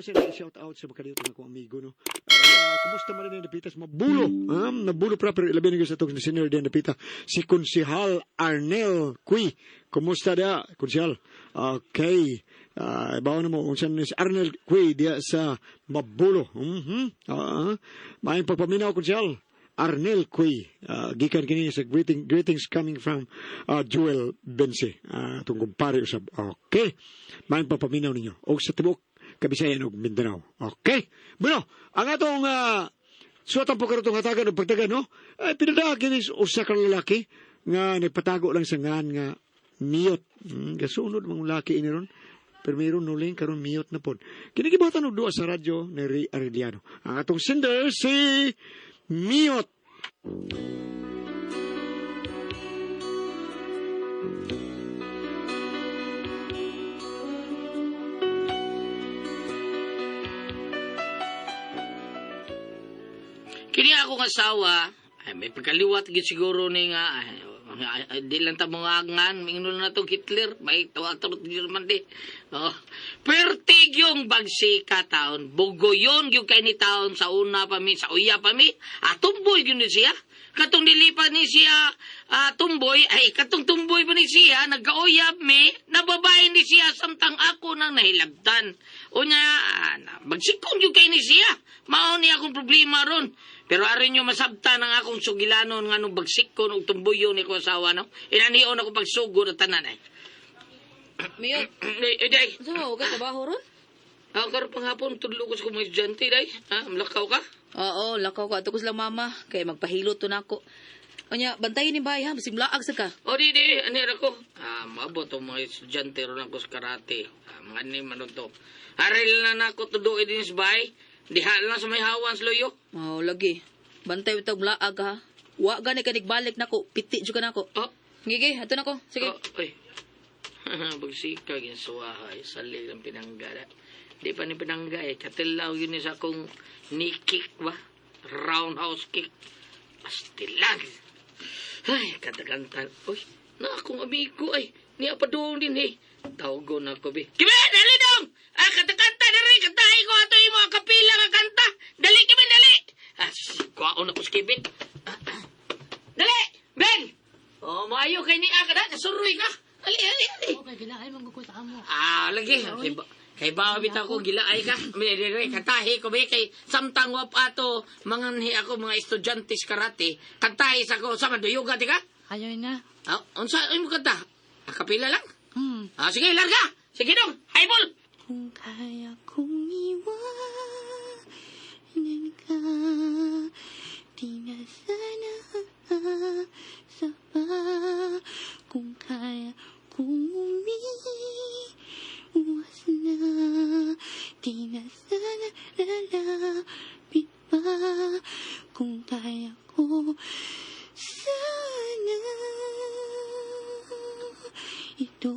Ako sa shout out sa makaliwat nga akong amigo, no. Ay, kumusta man rin napita sa Mabulo? Nabulo proper ilabi na sa atong senior din napita si Konsihal Arnel Cui. Kumusta dia, Konsihal? Okay. Ibaw na mo kung saan ni si Arnel Cui diya sa Mabulo. Maayong pagpaminaw, Konsihal Arnel Cui. Gikan kini sa greetings coming from Joel Bense. Atong kumpare usab. Okay. Maayong pagpaminaw ninyo. Og sa tibuok Kabisayan ug Mindanao. Okay. Bueno, ang atong suwatan po karon itong hatagan og pagtagan, no? Ay, pinadaha kini usa ka lalaki nga nagpatago lang sa ngalan nga Miyot. Gasunod mga lalaki ini ron. Pero mayroon nuling karon Miyot na pod. Kini gibatan og duwa sa radyo ni Ray Arellano. Ang atong sender si Miyot. Kini akong asawa, ay, may pagkaliwat gid siguro ni nga, ay, ay, ay, di lang ta mga angan, mingnon na to Hitler, may tawa-tawa German di. Oh. Pertig yung bagsika taon, bugoyon yung kay ni taon sa una pa mi, sa uya pa mi, tumboy yun ni siya. Katong nilipa ni siya, tumboy, ay katong tumboy pa ni siya, nagkauyab mi, nababae ni siya samtang ako nang nahilabtan. Unya, bagsikon yung kay ni siya. Mao ni akong problema ron. Pero arin nyo masabta ng akong sugilanon nga nung bagsikon og tumbuyo ni ko asawa, no? Inanion ako pagsugod at tanan, eh. Miyot, Ay, ay, day. unsa ba ka trabaho ron? Ako karon panghapon, tudlo ko sa kong mga estudyante, day. Ha? Malakaw ka? Oo, lakaw ko ato ko sila mama kay magpahilot to nako. Unya, bantayin ni bahay ha, basig laag sa ka. O, di, di. Anir ako. Maabot ang mga estudyante ron ako sa karate. Mga ani man to. Aril na nako tuduin din sa bahay. Diha lang sa may hawan sa luyo. Oh, lagi. Bantay bitag laag ha. Wa gani ka nigbalik nako, piti jud ka nako. Oh, Gigi, ato nako. Sige. Oh, ay. Bagsika ginsuwahay. Sali lang pinangga. Di pa ni pinangga eh. Katilaw yun sa akong knee kick ba? Roundhouse kick. Pastilan. Ay, katakantan. Uy, na akong amigo ay. Niya pa doon din eh. Tawgon ako bi. Kibe, dali dong! Katakanta na rin. Kantahin ko ato yung mga kapila nga kanta. Dali, Kevin, dali! Kuwaon ako si Kevin. Dali! Ben! Oh, maayo kay niya ka na. Nasuroy ka. Dali, dali, dali. Okay, gilaay man gud ko sa amo. Lagi. Kay ba bitaw ko gilaay ka. May kantahi ko be kay samtang wap ato manganhi ako mga estudyante sa karate. Kantahi sa ko sa maduyuga ti ka? Ayaw na. Unsa imo kanta? Akapila lang. Sige, larga. Sige dong. Highball. Kung kaya kong iwanan ka, di na sana aasa pa. Kung kaya kong umiwas na, di na sana lalapit pa. Kung kaya ko sana, ito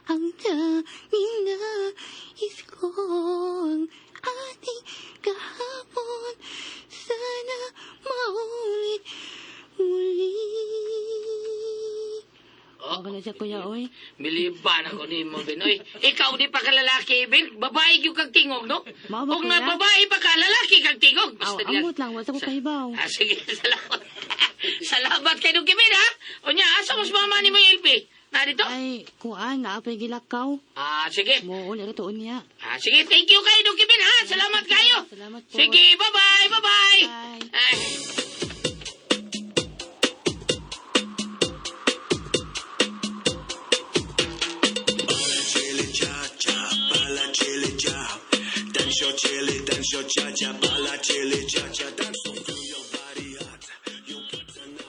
ang tanging nais ko, ang ating kahapon. Sana maulit muli. Oh, Okay na siya, kuya, oy. Miliban ako ni mo, Ben. Oy, ikaw di pa ka lalaki, Ben. Babae yung kang tingog, no? Mao ba, Kung nga kuya? babae pa ka, lalaki kang tingog. Aw, Basta diyan. amot lang, wala sa ko kahibaw. Sige, salamat. Salamat kay Dong Kevin, ha? O niya, asa mas mama ni mo yung LP? Na dito? Ay, kuan, naapay gilakaw. Sige. Mo uli ra tuon niya. Sige, thank you kay Dong Kevin, ha? Salamat kayo. Salamat po. Sige, bye-bye, bye-bye. Bye. Ay.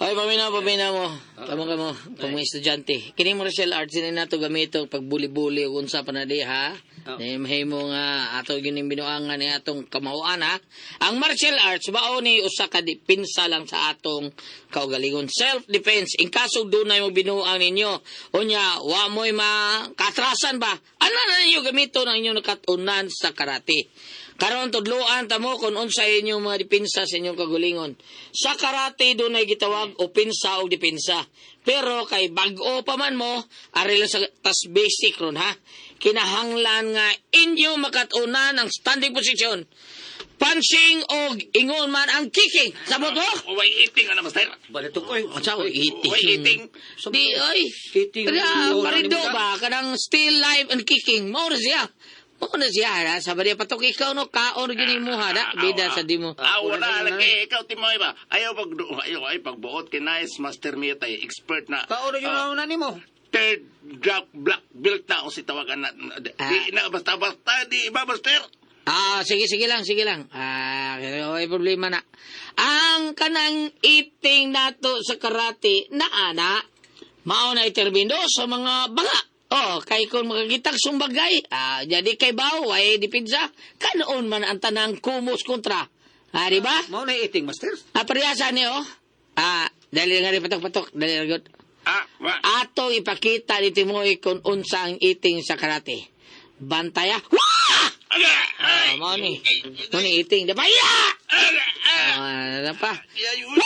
Ay, paminaw mo. Tama ka mo, kung mga estudyante. Kini mo martial arts ini nato gamito pag buli-buli ug unsa pa na di ha. Oh. Mahimo nga ato gining binuangan ni atong kamauan ha. Ang martial arts mao ni usa ka depensa lang sa atong kaugalingon, self defense. In kaso dunay mo binuang ninyo, unya wa mo'y makatrasan ba? Ano na ninyo gamito ng inyong nakatunan sa karate? Karon tudloan ta mo kung unsa inyong mga depensa sa inyong kagulingon. Sa karate dunay gitawag opensa o depensa. Pero kay bag-o pa man mo, ari lang sa tas basic ron ha. Kinahanglan nga inyo makatunan ang standing position. Punching og ingon man ang kicking. Sabot mo? Way eating ana, master. Balitok oy. Unsa ko eating? Way eating. Di oy. Eating. Kaya, parido ba kanang still live and kicking. Mao na siya. Mao na siya ha. Sabi niya patok ikaw no kaon gini mo ha na bida sa di mo. Ah, wala lagi ikaw Timoy ba. Ayaw pag ayaw ay pagbuot kay nice Master Mita expert na. Kaon na yun na nimo. Third black black belt na o si tawagan na. Di na basta basta di ba master. Ah, sige sige lang, sige lang. Ah, okay, problema na. Ang kanang eating nato sa karate na ana, mao na iterbindo sa mga banga. Oh, kay kung makakitag sumbagay, ah, jadi kay baw ay dipinsa, kanoon man ang tanang kumos kontra. Ah, di ba? Mao na eating, master. Ah, parehasa ni oh. Ah, dali nga rin patok-patok, dali nga good. Ah, wa. Ato ipakita ni Timoy kung unsa ang eating sa karate. Bantaya. Wah! Aga! Ah, mao ni. Mao ni eating. Dapat ya! Aga! Ah, ano pa? Ayun.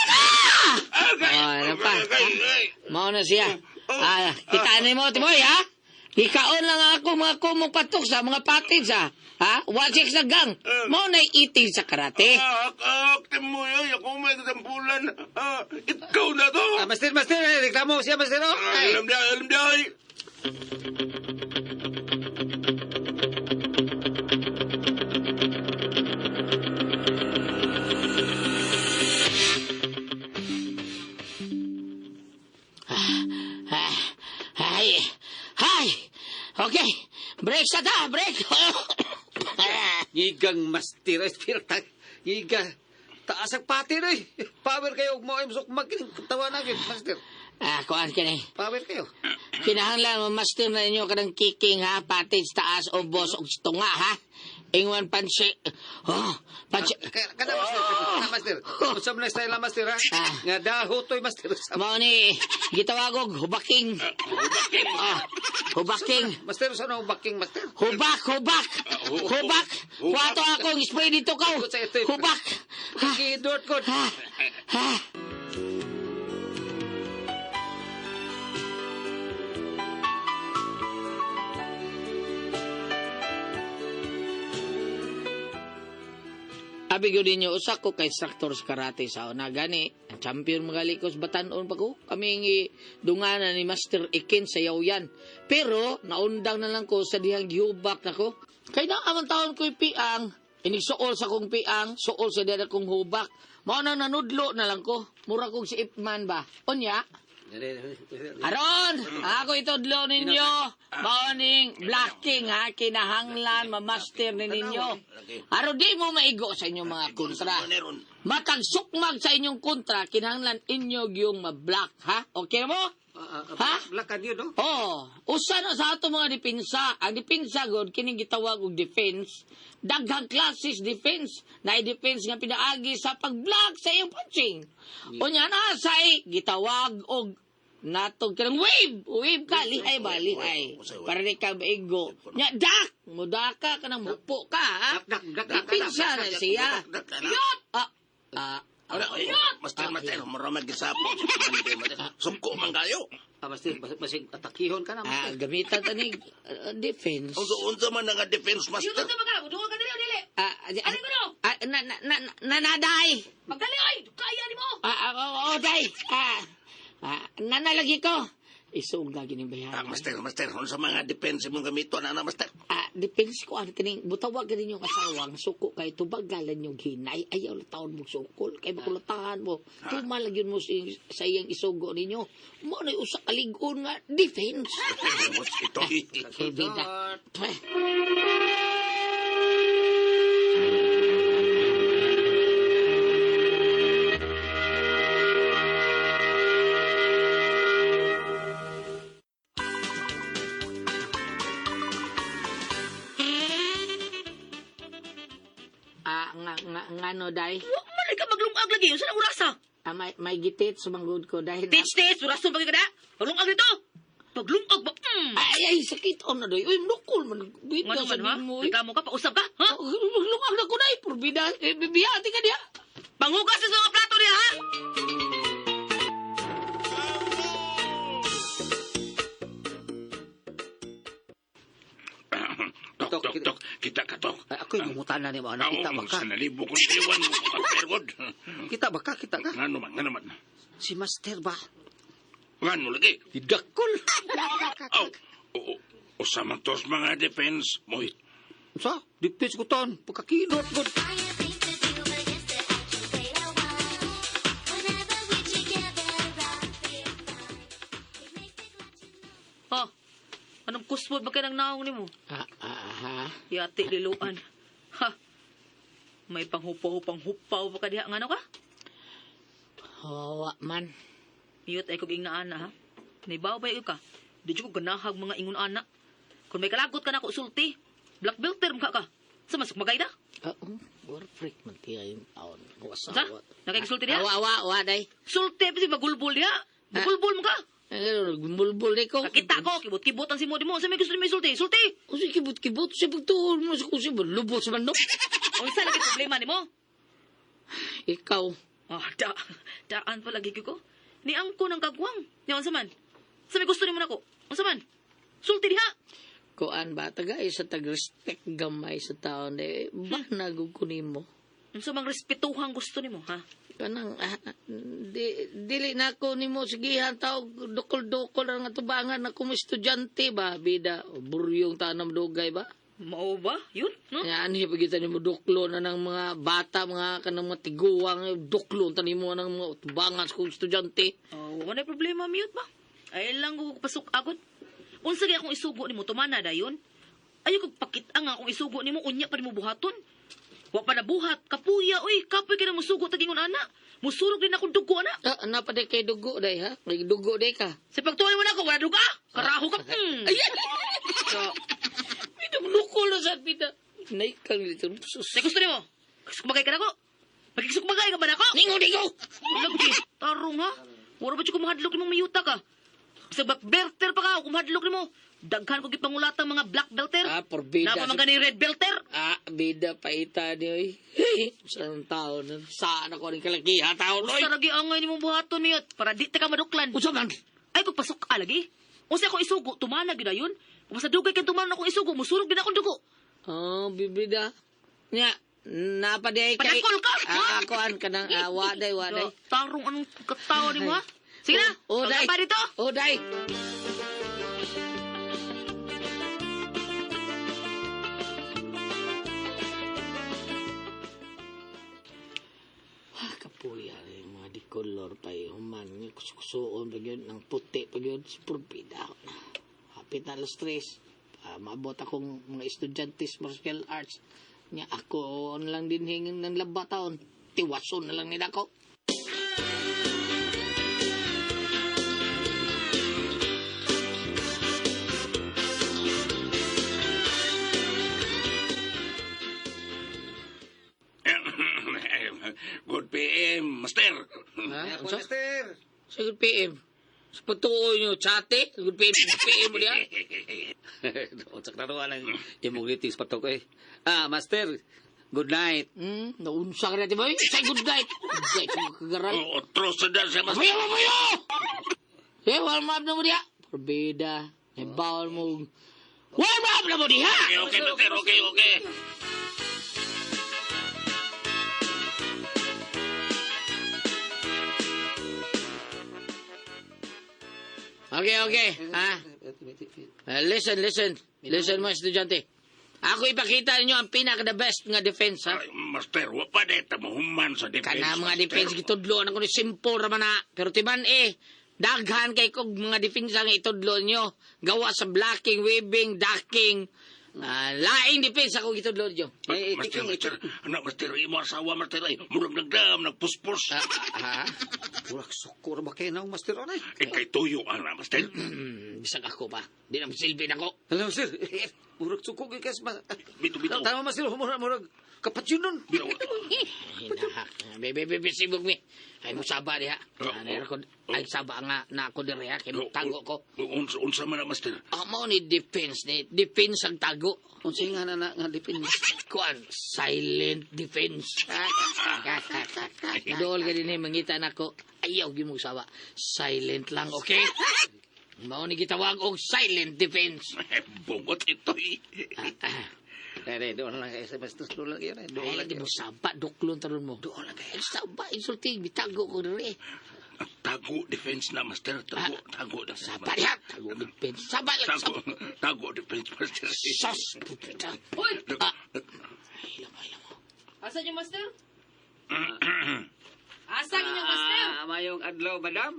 Aga! Ah, ano pa? Ay, ay. Mao na siya. Ah, kitaan mo Timoy ha? Ikaon lang ako mga kumong patok sa mga patid sa. Ha? 1-6 na gang. Mao na eating sa karate. Ah, ah, Timoy, ay, ako may kasampulan. Ah, ikaw na to. Ah, master, master, eh, reklamo siya, master. Oh. Ah, Ay. alam niya, alam niya. Ay. Ah, ay, ay. Okay. Break sa ta, break. Ah, Ngigang master, ay spirta. Ngiga. Taas ang patin oy. Power kayo ug mao ay musukmag kining tawa na gyud, master. ah, kuan kini. Power kayo. Kinahanglan mo master na ninyo kanang kicking ha, patid sa taas o boss og tunga ha. Ingwan pansi. Oh, pansi. Kaya kana master, kana master. Unsa man style na master ha? Ah. Nga dahotoy master. Mao ni gitawag og hubaking. Ah, hubaking. Master sa no backing master. Hubak, hubak. Hubak. Wato akong spray dito ka. Hubak. Ha, Gidot ko. ha, ha. Abi gyud ninyo usa ko kay instructor sa karate sa una gani ang champion magali ko sa Batanon pa ko kami ngi dunganan ni Master Ikin sa Yawyan pero naundang na lang ko sa dihang gihubak nako kay na amang taon ko'y piang inigsuol sa kong piang suol sa diha kong hubak mao na nanudlo na lang ko mura kong si Ipman ba unya. Aron, ako itudlo ninyo. Maoning blocking ha, kinahanglan mamaster ni ninyo. Aron di mo maigo sa inyong mga kontra. Matag sukmag sa inyong kontra, kinahanglan inyo yung mablock ha. Okay mo? Ha? Black yun, no? Oh, usa na sa ato mga depensa. Ang depensa god kining gitawag og defense. Daghang classes defense. Na defense nga pinaagi sa pag-block sa iyong punching. Unya na say gitawag og natog kanang wave, wave ka lihay ba lihay. Para di ka maigo. Nya dak, mudaka ka nang mupo ka ha. Dak, dak, dak, dak, Depensa dak, na dak, siya. Dak, dak, dak. Ah, ah, Wala, ay, Master, master, mura mag-gisapot. Suko man kayo. Ah, master, basig atakihon ka na, ah, master. gamitan ta ni defense. Unsa unsa man nga defense master. Yun ba ka? Duwa ka dili o dili? Ah, ah, Ano ko no? ah, na na na nanaday. Magdali oy, kaya nimo. Ah, ah, oo, oh, day. Ah, ah, nanalagi ko. Isuog lagi ni Ah, bayaran. master, master, unsa mga defense imong gamiton ana master? Ah, defense ko ano kining butawag ninyo kasawang suko kay tubagalan yung hinay ayaw na taon mo sukol kay makulatahan mo tumalag yun mo sa iyang isugo ninyo mo na usa ka lig-on nga defense. Ito. Okay, bida. Pweh. Ah, nga, nga, nga no, day. Wa man ka maglungag lagi unsa na orasa? Ah, may gitit sumanggod ko dahil... Teach teach, orason pa ka da. Maglungag dito. Paglungag ba? Mm. Ay, ay, sakit. Oh, na, day. Uy, nukol man. Bida Ngano sa man ha? mo. eh. Reklamo ka pausap ka, ha? Lungag na ko na, eh. Purbida. Eh, bibiyati ka niya. Panghugas sa mga plato niya, ha? Tok, Tok, tok, kita ka, tok. Ay, ako'y mangutana nimo, ano, kita ba ka? Sa nalibo ko iwan mo ka, pergod. Kita ba ka? Kita ka? Ngano man, ngano man. Si Master ba? Ngano lagi? Gidakol. Aw, oo, usa man tos mga defense mo. Sa? Dipis ko ton. Pagkakinot ko. Ha? Anong kusmod ba kay nang naong nimo? Ah, ah, ha? Yati liluan. Ha? May panghupaw-hupang hupaw pa ka diha ngano ka? Hawa man. Mute ay kog ingna ana ha. Nibaw ba ka? Di jud ko ganahag mga ingon ana. Kung may kalagot ka na ako sulti, black belter mukha ka. Sa masuk magayda. Ah, war freak man tiya yung taon. Sa? Nakikisulti diha? Awa, awa, awa, day. Sulti pa si magulbol diha. Magulbol mo ka. Ay, gumbulbul ni ko. Nakita ko kibot-kibot ang simo di mo. Sa may gusto ni may sulti? Sulti. Kasi kibot-kibot, sa pagtuon mo, sa kusi, lubot sa manok. Unsa lagi problema nimo? Ikaw, Ah, da, daan pa lagi ko. Ni angko ng kagwang. Nya unsa man? Sa may gusto nimo nako. Unsa man? Sulti diha. Kuan ba, taga sa tag-respect gamay sa taon, eh, ba nagugkunin mo? Unsa mang respetuhang gusto nimo, ha? Kanang, di, dili na ako nimo sigihan tao, dukol-dukol ang atubangan ako mo estudyante ba, bida, buryong tanam dugay ba? Mao ba? Yun, no? Kaya ano yung pagitan nimo duklo na ng mga bata, mga kanang mga tiguang, duklo tanimo ng mga tubangan sa kong estudyante. Oh, wala problema mute ba? Ay lang ko pasok agad. Unsa gyud akong isugo nimo tumana dayon? Ayo kog pakit-ang akong isugo nimo unya pa nimo buhaton. Wa pa nabuhat, kapuya oy, kapoy kay na musugo tagingon ana. Musurog din akong dugo ana. Ah, napa di kay dugo day ha? May dugo day ka. Sa pagtuoy mo nako wala duga. Karaho ka. Mm. Ay, So, bida lukol na sa bida. Naikang dito. Sus. sa gusto nimo? Sukbagay ka nako. Magisukbagay ka ba nako? Ningo, ningo! Lagi, tarong ha? Wala ba siya kumahadlok nimong miyuta ka? Sa black belter pa ka, kumahadlok nimo. Daghan ko gipangulatang mga black belter. Ah, porbida. Napa man gani red belter. Ah, bida paita ni oy. Sa taon, saan ako rin kalakiha taon oy. Usa lagi angay nimo buhaton miyot para di ta ka maduklan. Unsa man? Ay kog pasok ka lagi. Unsa ako isugo tumana gyud ayon. Kung sa dugay kay tumana akong isugo musurog din akong dugo. Oh, bibida. Nya, napa di ay kay... Padakol ka! Ah, kuan ka ng waday, waday. Tarong anong katawa nimo ha? Sige na. Oh, day. Pa dito. Oh, day. Ah, kapuya rin mga di color pa eh. Human, nga kusukusuon pa yun, ng puti pa yun, purbida ako na. Hapit na alas tres. Ah, maabot akong mga estudyante sa martial arts. Nya ako na lang din hingin ng laba taon. Tiwason na lang nila ko. Good PM, Master. Ha? Ako, Master. Sa good PM. Sa patuoy nyo, chate. Good PM, good PM mo diya. Sa klaruan ang imong greetings patok eh. Ah, Master. Good night. Naunsa ka na, di ba? Sa good night. Good night, sa kagaran. Oo, otro sa dyan siya, Master. Mayo, mayo! Eh, warm up na mo diya. Porbida. Eh, bawal mo. Warm up na mo diya! Okay, okay, Master. Okay, okay. Okay, okay. Ha? Listen, listen. Listen mo, estudyante. Ako ipakita ninyo ang pinaka-the best nga defense, ha? Ay, Master, wa pa deta mahuman sa defense. Kana mga Master. defense gitudlo na ko ni simple ra man na. Pero timan eh, daghan kay kog mga defense ang itudlo nyo. Gawa sa blocking, weaving, ducking. Ah, laing defense ako gitudlo nyo. Eh, Master, itiking, Master, anak, Master, imo asawa, Master, ay, murag nagdam, nagpuspos. Ah, ha? Murag sukor ba kayo na, Master? Ano eh? Eh, kay tuyo, anak, Master. Bisag ako pa. Di na silbi na ko. Hello, Master. Murag sukor kayo kas. Bito, bito. Tama, Master. Murag, murag. Kapat yun nun. Bito. Hinahak. Bebe, bebe, sibog mi. Ay, mo saba diha. Oh, Ah, ko, ay, saba nga na ako diri ha. Kay tago ko. Unsa, unsa man na, Master? Ah, mao ni defense ni. Defense ang tago. Unsa nga na na nga defense. Kuan, silent defense. Dool ka din eh, mangita na ko. Ayaw, gyud mo sawa. Silent lang, okay? Mao ni gitawag og silent defense. Bungot ito, eh. Ah, ah. Eh, doon lang kayo sa Master. Doon lang kayo. Doon Ay, lang lagi kayo. mo saba, duklon taron mo. Doon lang kayo. Ay, saba, insulting, bitago ko rin eh. Tago defense na, master. Tago, tago defense. Saba diha, tago defense. Saba lang, Tago, saba. tago defense, master. Sus, puta. Uy! Ah. Ay, lamo, ay, lamo. Asa yung master? Asa ang inyong master? Ah, mayong adlaw, madam.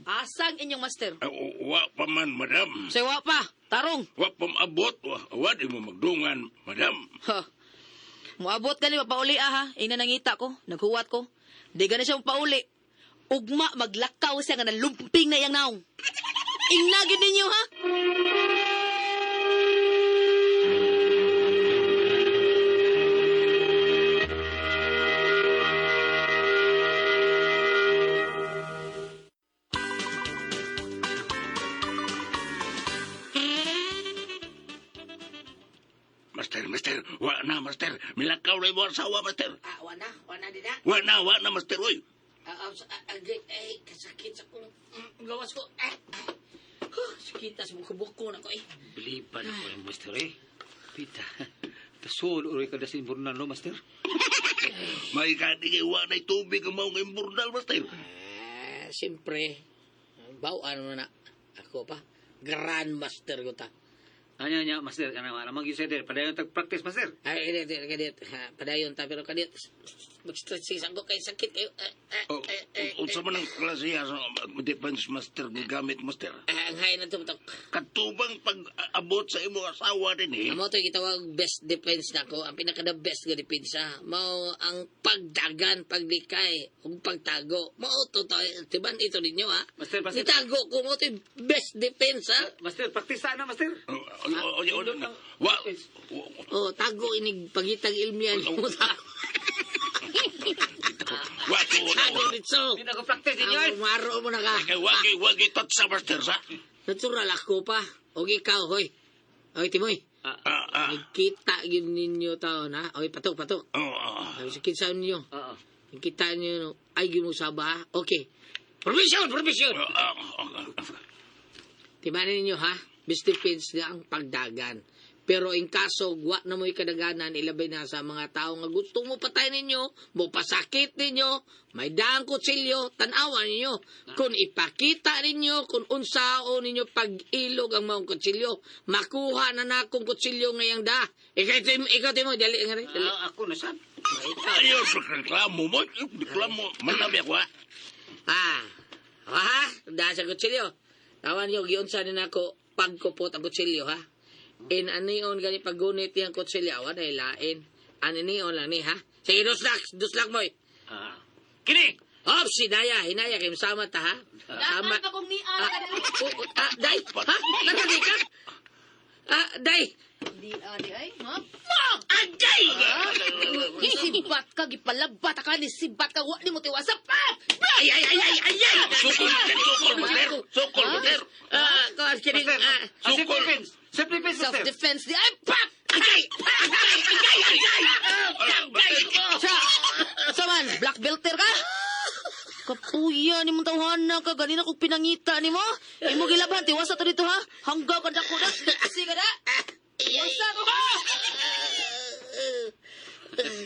Asa ang inyong master? Ah, wa pa man, madam. Sewa pa, tarong. Wa pa maabot. Wa di mo magdungan, madam. Ha. Moabot gani mapauli ah ha. Ina nangita ko, naghuwat ko. Di gani siya mapauli. Ugma maglakaw siya nga nalumping na iyang naong. Ingnagid ninyo ha. Master, master. Wa na, master. Milakaw na imo asawa, master. Ah, wana, wana din na. Wa na, master. Oy. Ah, ah, ah, agay, ay, kasakit sa kong gawas ko. Ah, ah. Huh, sakit sa buko-buko na ko eh. Biliban ko yung master eh. Pita. Tasol uri ka dasin burnan no, master. May kani kay wa na tubig ang maong imburnal, master. Ah, siyempre, bawaan mo na. Ako pa, grandmaster ko ta. Ano niya, master? Ano, ano, mag-use Padayon tag-practice, master. Ay, kadit, kadit, ha, padayon ta, pero kadit, mag-stretching sa ko kay sakit kayo. Ah, ah, Oh, ah, ah, unsa man ang klase sa defense master gigamit, master? ah, ang hay na to, tok. Katubang pag-abot sa imong asawa din eh. Amo to gitawag best defense nako, ang pinaka the best nga depensa mao ang pagdagan, paglikay ug pagtago. Mao to to, tiban ito ninyo ha. Master, master. Nitago ko mo to best defense ha. Master, practice sana, master. Oh, oh, oh, oh, oh, Wa, wa, Oh, tago inig pagitag ilmian mo ta. wa ko Tago dito. Hindi na ko practice ninyo eh. Ang maro mo na ka. Kay wa kay wa kay tot sa master sa. Natural ako pa. Og ikaw, hoy. Hoy, Timoy. Ah, ah. Nagkita gyud ninyo taon ha. Oy, patok, patok. Oh, ah. Sabi sa kinsa ninyo. Oo. Nagkita ninyo, no? Ay, gyud mo saba ha. Okay. Provision, provision. Ah, ah, ah. Timanin ninyo ha, best defense na ang pagdagan. Pero in kaso wa na mo'y kadaganan, ilabay na sa mga tao nga gusto mo patay ninyo, mo pasakit ninyo, may daang kutsilyo, tanawan ninyo. Kung ipakita ninyo, kung unsao ninyo pag-ilog ang maong kutsilyo, makuha na na akong kutsilyo ngayang da. Ikaw, ikaw, Timo, dali nga rin. Dali. Ah, ako na sad. Ayaw, reklamo mo. Reklamo. Manami ako, ha? Ah, ha? Dahil sa kutsilyo. Tawan niyo, giunsa din ako pagkupot ang kutsilyo, ha? In anion gani paggunit yang kutsilyo, awa dahil lain. Aninion lang ni, ha? Sige, duslak, duslak mo. Ah. Kini! Op, sinaya, hinaya, kay sama ta, ha? Sama. Daan pa kong niya. Ah, oh, ah, day, ha? Nagkagi ka? Ah, day. Di di ay, ha? Agay! Isibat ka, gipalabat ka, nisibat ka, wa ni mo tiwasa pa! Ay, ay, ay, ay, ay, ay! Sukol, master. Sukol, master. Sukol, master. Ah, kuwan, kining, Master, ah, ah, self-defense. Self-defense, master. Self-defense di ay, pak! agay! Agay! Agay! Agay! Agay! Sa, sa man, black belter ka? Kapuya ni mong tawhana ka, ganina kong pinangita ni mo. Imo gilaban, tiwasa to dito ha. Hanggaw ka dako na. Sige ka na. Tiwasa to ha.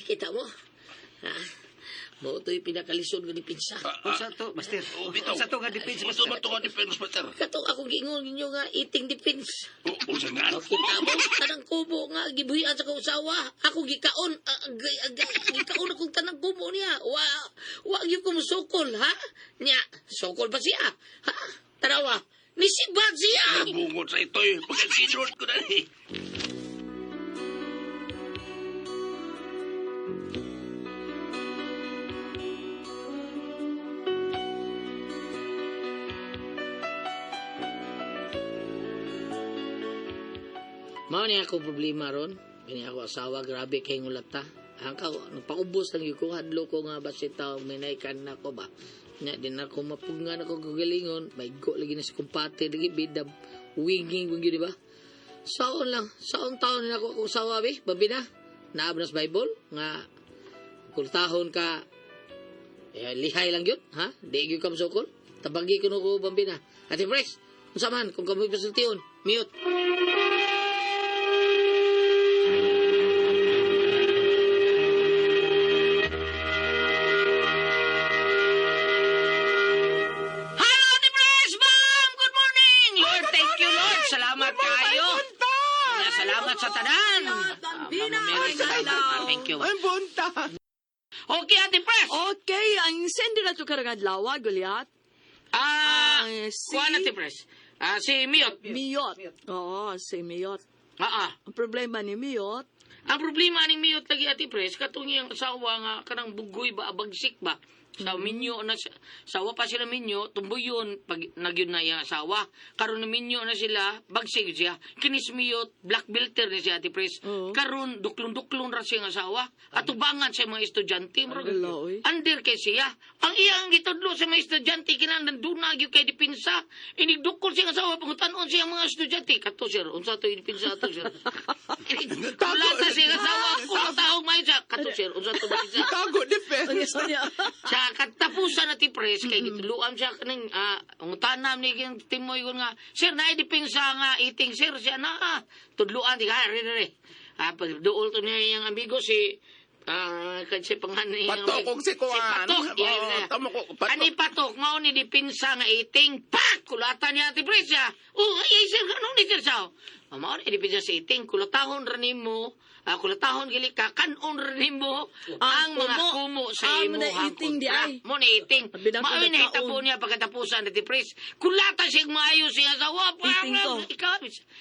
Kita mo? Ha? Mao to'y pinakalisod nga dipinsa. Unsa to, master? Oh, bitaw. Unsa to nga defense, Unsa master? ba to nga defense, master? Katong akong giingon ninyo nga eating defense. Oh, unsa nga? O, kita mo, tanang kubo nga gibuhian sa kong usawa. Ako gikaon, agay, agay, gikaon akong tanang kubo niya. Wa, wa gyud ko musukol, ha? Nya, sukol pa siya. Ha? Tanawa, nisibat siya. Bungot sa ito'y pagkasinod ko na eh. Mao ni akong problema ron. Kini ako asawa, grabe kay ngulata. Ang ka, nagpaubos lang yun ko, hadlo ko nga basita, minaykan na ko ba. Nya, di na ako mapugngan ako kagalingon, may go lagi na sa kumpate, lagi bida, winging, winging, di ba? Saon lang, saon taon na ako akong asawa, bi, babi na. Naab na sa Bible, nga, kultahon ka, eh, lihay lang yun, ha? Di yun ka masukol. Tabagi ko no ko, bambi na. Ate Fresh, unsa man, kung kamoy pasultion, mute. Thank you. Ay, buntag. Okay, Ate Pres. Okay, ang sender na to karong adlaw, Goliath. Ah, Si- kuha na, Ate Pres. Ah, si Miot. Miyot. Oo, si Miyot. Ah, ah. Ang problema ni Miyot, Ang problema ning Miot lagi, Ate Pres, katong iyang asawa nga kanang bugoy ba, abagsik ba. Sa minyo na siya- sawa pa sila minyo, tumbuyon pag nagyud na iyang asawa. Karon na minyo na sila, bagsik siya. Kinis Miot, black belter ni siya, Ate Pres. Oo. Karon duklon-duklon ra siya ang asawa. Atubangan sa mga estudyante. Murag- Ala, oy. Under kay siya. Ang iyang gitudlo sa mga estudyante kinahanglan duna gyud kay depensa. Inigdukol siya ang asawa pangutanon siya ang mga estudyante. Kato sir, unsa to depensa ato sir? Kulata siya ang asawa, kulata og may siya. Kato sir, unsa to depensa? Tago defense. Sa katapusan na ti pres kay gituluan siya kaning ang ni king Timoy kun nga sir naay depensa nga eating sir siya na tudluan di ka re re. Ah, pag duol to niya iyang amigo si kan si pangan ni Patok kung si Kuan. Si Patok. Oo, Yeah, yeah. tamo ko, Patok. Ani Patok mao ni depensa nga eating. Pak kulatan niya ti pres siya. Oh, ay sir ano ni sir siya? Ah, mao ni depensa sa eating kulatahon ra nimo. Ah, kulatahon gili ka kanon ra nimo ang mga kumo. kumo sa Ah, imo mo na eating di ay. mo na eating. Abi na ko Mao ni nagkaon. hitabo niya pagkatapusan ni Pres. Kulata siya maayo siya sa wa. Eating to. Ikaw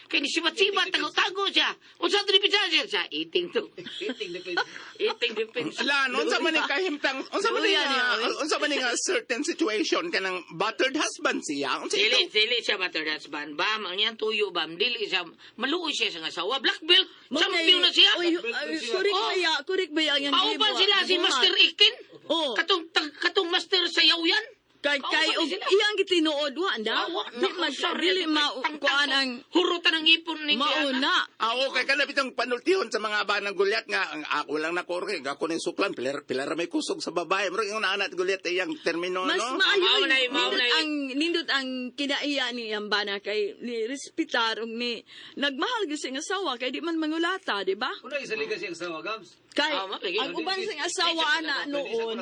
kay ni sibat-sibat tago-tago siya. Unsa to ni pizza siya sa eating to. Eating defense. Eating defense. Lan, unsa man ni kahimtang, unsa man ni Luya niya, nga, unsa man ni nga certain situation kanang battered husband siya. Unsa Dili, ito? dili siya battered husband. Bam, ang iyang tuyo, bam. Dili siya, maluoy siya sa asawa. Black belt, champion na siya. Oy, ay, kurik Oh. ba ya? Kurik ba ya ang Kauban gibuhat? sila si Buhat. Master Ikin. Oh. Katong, katong master sa yan. Kay kay Kauban og sila. iyang gitinuod wa na. Awa, Di mag dili ma kuan ang Hurutan ang ipon ni mauna. Ah, okay ka na bitong panultihon sa mga banang gulyat nga ang ako lang na korke, ako ning suklan, pilar, pilar may kusog sa babae. Murag yung naanat gulyat iyang termino Mas no. maayo Mao na, mao nindot na. ang nindot ang kinaiya ni ang bana kay ni respetar ug ni nagmahal gyud sa iyang asawa kay di man mangulata, di ba? Una isaliga siya sa Gams. Kay Ah, lagi. ang uban sa iyang asawa ana noon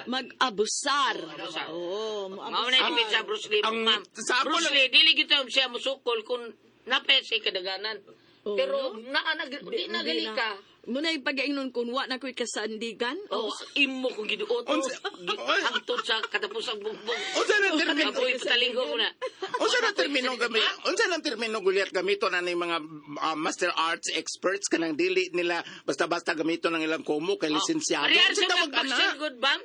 mag-abusar. Oo, Mao na moabusar. yung sa Bruce Lee, ma'am. sa ako Bruce lang- Lee, dili gito siya musukol kung napay siya kadaganan. Oo, Pero no? naa na di na gali ka. Muna yung pag-ingnon kung wa na ko'y kasandigan. Oh, imo kung giduot. Unsa- Hangtod sa katapusang bumbong. Unsa na termino? Kapoy patalinggo mo na. Unsa na termino gami? Unsa na termino gulyat gamito na ni mga master arts experts kanang dili nila basta-basta gamito ng ilang kumo kay lisensyado. Ariyan Unsa sa mga tawag ana? boxer good bam.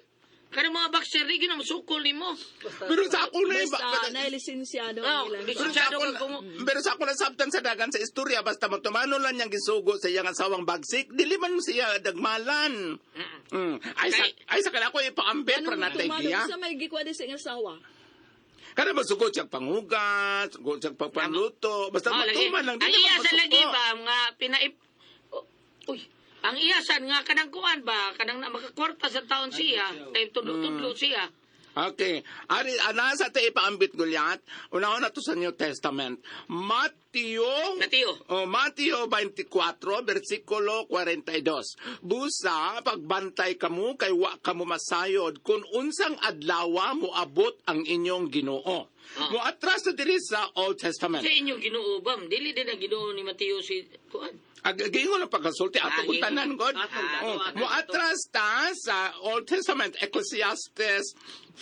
Kanang mga boxer di gina musukol nimo. Pero sa ako na iba. Basta na lisensyado Oh, ang ilang. Pero sa lisensyado ako, kag kumo. pero sa ako nasabtan sa dagan sa istorya basta matumano lang niyang gisugo sa iyang asawang bagsik dili man siya dagmalan. Ay sa ay sa kana ko ipaambit Anong para natay tumalo giya. sa may gikwa di sa iyang asawa? Kada masugot siya panghugas, sugot siya pagpanluto, basta Oh, lagi. matuman lang Ang dili man iyasan masuko. lagi ba nga pinaip Oh, uy, ang iyasan nga kanang kuan ba kanang na makakwarta sa taon siya kay tudlo-tudlo siya. Okay. Ari ana sa te ipaambit gulyat. Unahon na to sa New Testament. Mateo Mateo. Oh, Mateo 24 versikulo 42. Busa pagbantay kamo kay wa kamo masayod kung unsang adlaw moabot ang inyong Ginoo. Ah. Moatras na diri sa Old Testament. Sa inyo Ginoo bam, dili din ang Ginoo ni Mateo si kuan. Ag giingon ang pagkasulti ato Ah, kung tanan god. Ato, Oh, ato, ato. Moatras ta sa Old Testament Ecclesiastes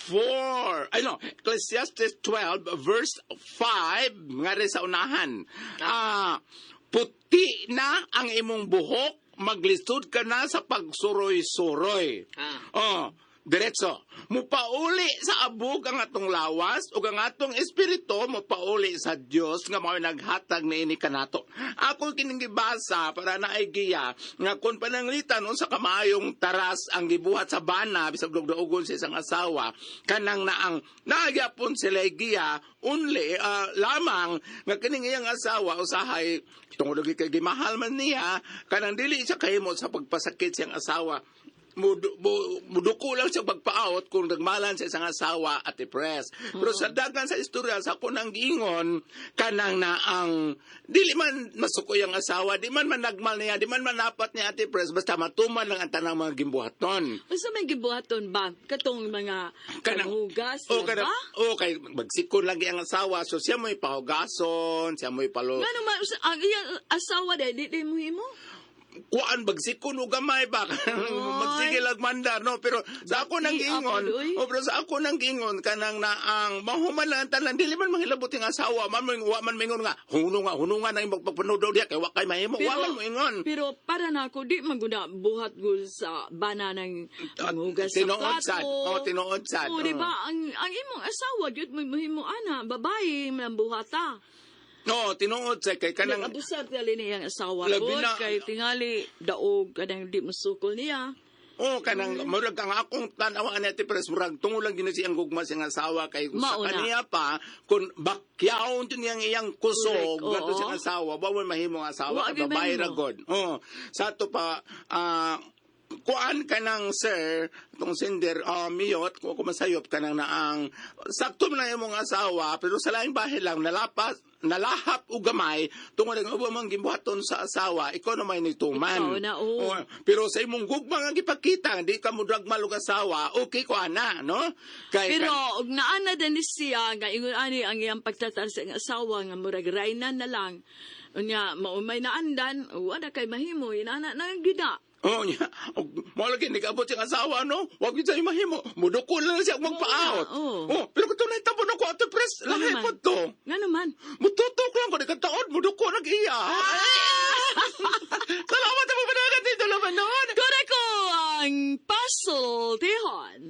4. Ay no, Ecclesiastes 12 verse 5 nga rin sa unahan. Ah, puti na ang imong buhok, maglisod ka na sa pagsuroy-suroy. Ah. Oh, diretso. Mupauli sa abog ang atong lawas ug ang atong espiritu mupauli sa Dios nga mao'y naghatag niini kanato. Ako kining gibasa para naay giya nga kun pananglitan unsa kamayong taras ang gibuhat sa bana bisag dugduogon sa isang asawa kanang naang nagyapon sila giya only lamang nga kining iyang asawa usahay tungod lagi kay gimahal man niya kanang dili siya kahimo sa pagpasakit siyang asawa muduko lang siya pagpaawat kung nagmalan sa isang asawa at i-press. Pero sa dagan sa istorya, sa kunang giingon, kanang na ang, dili man masukoy ang asawa, di man managmal niya, di man manapat niya at i-press, basta matuman lang ang tanang mga gimbuhaton. Unsa may gibuhaton ba? Katong mga panghugas, oh, ba? kanang, oh, kay magsikon lagi ang asawa, so siya mo'y pahugason, siya mo'y palo. Ngano man ang iyang asawa dai di di mo himo? kuan bagsikon o gamay ba magsige lag mandar, no? Pero sa ako nang Bati, giingon, apod, oy. oh, pero sa ako nang giingon kanang naang mahuman lang ang tanan, dili man mahilabot yung asawa man mo, wa man mingon nga huno nga huno nga na imong pagpanudaw diha kay wa kay mahimo, wa man moingon. Pero para na ako, di man guna buhat gud sa bana ng manghugas sa Tinuod plato. sad. Oh, tinuod sad. Oh, di ba? Ang imong asawa, gyud mo mahimo ana, babae man ang buhata. No, tinuod sad kay kanang Nag-abusar tali niyang asawa Labi gud, na- kay tingali daog kanang di masukol niya. Oh, kanang murag ang akong tan-aw ani, Ate Pres, murag tungod lang gina siyang gugma siyang asawa kay sa Mauna. kaniya pa kun bakyaon jud niyang iyang kusog Correct, oo. ngadto siyang asawa, wa man mahimo ang asawa Wa kay gyud babae mahimo. ra god. Oh, sa ato pa kuan ka ng sir, itong sender, miyot, kung ako masayop ka ng naang, sakto man lang imong asawa, pero sa laing bahay lang, nalapas, nalahap o gamay, tungod ang ubo mong gimbuhaton sa asawa, ikaw na may nituman. Ikaw na, oo. Oh, pero sa imong gugma nga gipakita, di ka mo dragmal og asawa, okay ko ana, no? Kay, Pero og naa na din ni siya nga ingon ani ang iyang pagtatar sa iyang asawa nga murag raynan na lang. Unya maumay na andan, wala kay mahimo inana na gyud na. Oh, nya. Og mo lagi nigabot siyang asawa, no? Wag yun sa'yo mahimo. Mudukol na lang siya og magpa-out. Oo. Oh, pero kung tunay tabo na ko, Ate Pres, Ano lahi man? po to. Nga naman. Mututok lang ko, di ka taon, muduko nag iya. Salamat sa pamanagan dito naman noon. Kore ko ang puzzle tihon.